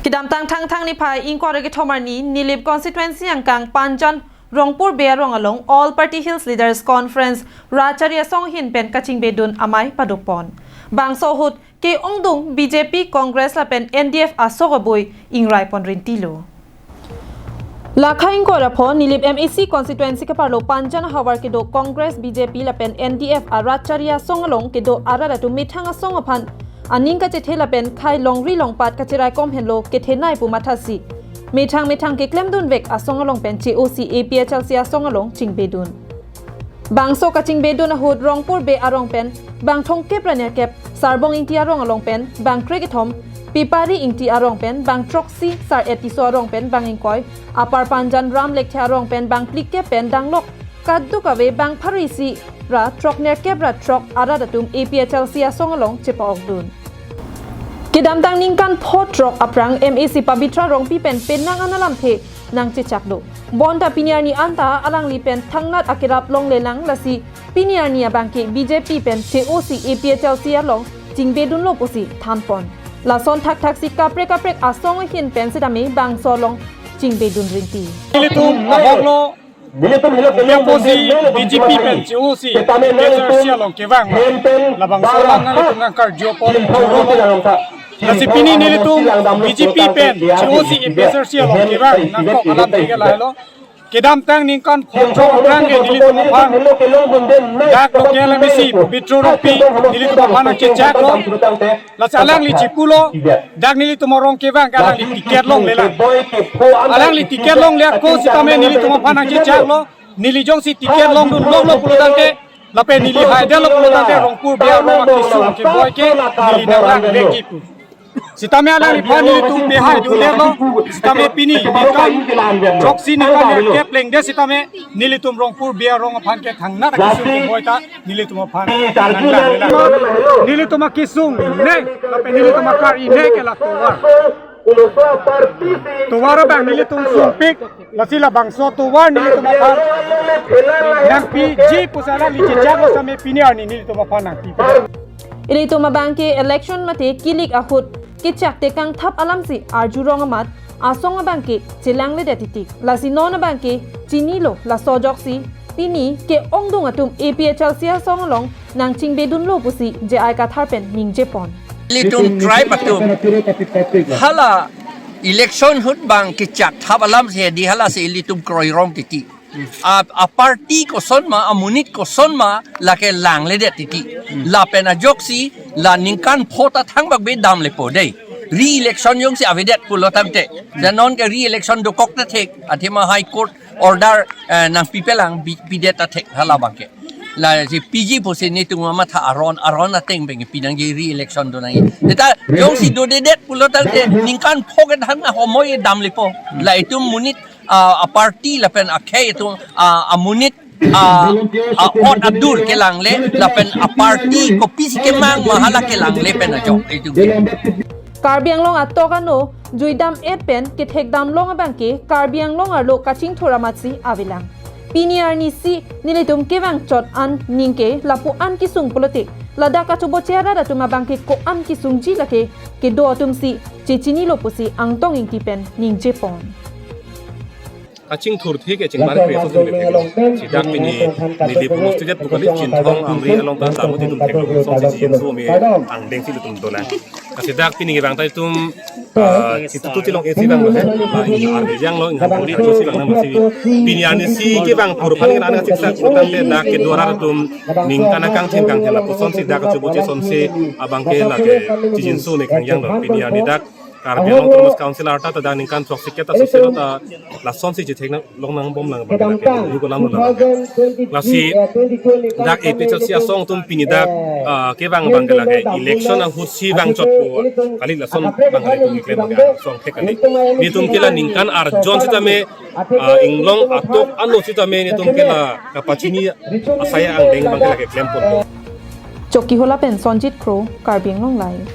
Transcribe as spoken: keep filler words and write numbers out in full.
Kedamtang Thangthang niphai ingkoi ra kethom arni Nilip constituency angkang Panjan Rongpur Bey arong along All Party Hills Leaders Conference Rachari asong ahin pen kachingbedun amei padopon. Bangso ahut ke-ongdung B J P, Congress lapen N D F asok abui ingraipon rintilo. Lakha ingkoi ra pho Nilip M A C constituency keparlo Panjan ahavar kedo Congress, B J P lapen N D F arat chari asong along kedo arat atum methang asong aphan aning kachethe lapen khei longri longpat kachiraikom henlo kethenei pu mathasi methang methang keklemdunvek asong along pen che-osi A P H L C asong along chingbedun. Bangso kachingbedun ahut Rongpur Bey arong pen bang thomkep ra nerkep, Sarbong Ingti arong along pen bang krekethom, Pipari Ingti arong pen bang throksi, Sar-et Tisso arong pen bang ingkoi, Upper Panjan Ram Lekthe arong pen bang phlikep pen danglok kadokave bang pharo isi ra throk nerkep ra throk arat atum A P H L C asong along chepa-okdun. Kedamtang ningkan pho throk aphrang M A C Pabitra Rongpi pen penang an alamthe nangchechaklo. Bonta pini arni anta alangli pen thangnat akerap longlelang, lasi pini arni abangke B J P pen che-osi A P H L C along chingbedunlo pusi thanpon. Lason thakthaksi kaprek kaprek asong ahin pen setame bangso along chingbedun rinti. Nelitum ahoklo, nelitum helo kelong keposi bende B J P pen che-osi A P H L C along kevang labangso alam nanglitum nangkarjupon. Lasi pini nelitum B J P pen che-osi A P H L C along kevang nangkok alamthe ke lahelo. Kedamtang ningkan pho throk aphrang ke nelitum aphan dak local M A C Pabitra Rongpi nelitum aphan nangchechaklo. Lasi alangli chipulo, dak nelitum arong kevang ke alangli ticket longlelang. Alangli ticket longle ako setame nelitum aphan nangchechaklo. Neli jongsi ticket longdunloklo pulo tangte, lapen neli haidetlo pulo tangte Rongpur Bey arong akesung keboi ke neli nanglang vekji pu. Setame alangliphan nelitum pehaidunledetlo. Setame pini ningkan throksi ningkan nerkep lengdet setame nelitum Rongpur Bey arong aphan ke thangnat akesung keboi ta nelitum aphan nanglang. Nelitum akesung ne, lapen nelitum akari ne ke la tovar. Tovar abang nelitum sungpik, lasi labangso tovar nelitum aphan nangpiji pusi alangli chechaklo setame pini arni nelitum aphan nangpi. Ilitum abangke election mate kilik ahut kechak tekang thap alamsi arjurong amat asong abangke chelangledet titik. Lasi non abangke chinilo, laso ajoksi pini ke-ongdung atum A P H L C asong along nangchingbedunlo pusi J I Kathar pen ningjepon. Ilitum tribe atum hala election ahut bang kechak thap alamsi hedi halasi ilitum kroirong titi. A, a party koson ma, amonit koson ma, lake langledet titi. Lapen ajoksi la ningkan pho ta thangbak be damlepo dei. Re-election jongsi avedet pulo tangte. Janon ke re-election dokok ta thek, athema High Court order, eh, nangpipelang pi-, pidet ta thek hala abangke. Lasi piji pusi nelitum amatha aron, aron ateng pen pinangji, re-election donangji. Seta jongsi dodedet pulo tangte ningkan pho ke thang ahomoi damlepo. La itum monit, ah, a party lapen akhei itum, ah, amonit, ah, a-ot adur kelangle lapen a party kopisi kemang ma hala kelangle pen ajok itum. Karbi Anglong atok ano juidam-et pen kethekdamlong abangke Karbi Anglong arlo kachingthur amatsi avelang. Pini arnisi nelitum kevangchot an ningke lapu-an kesung pulote, ladak kachoboche arat atum abangke ko-an kesungji lake kedo atumsi chechinilo pusi Angtong Ingti pen ningjepon. Kachingthurthe ke chingbarkre asonsi neli theklong. Sidak pini Nilip Homostate pu kali, Chinthong, Amri along ta samu itum theklong asonsi chijinso me angdengsi itum dolang. Sidak pini kevang ta itum, ah, chitutu chilong esi bang lo he. Ba ini arni janglo, ingham puri ajoksi bang nang masi. Pini arnisi kevang purphan ke nang siksa kutang te dak kedo arat atum ningkan akangthin kangthin lapusonsi dak kachoboche asonsi abangke lake chijinso me kangjanglo. Pini arni dak Karbi Anglong Autonomous Council arta ta dak ningkan throksi kep ta soselo ta lasonsi chetheknang longnangbomlang abang lake dulu kolam lo. Lasi dak A P H L C asong atum pini dak, ah, kevang abangke lake election ahutsi vangchotpo kali, lason abangke itum keklem abangke asong thek kali. Nelitum ke la ningkan arjon sitame, ah, inglong atok ano sitame nelitum ke la kapachini asai angdeng abangke lake klemponpo. Chokihola pen Sonjit Kro, Karbi Anglong Live.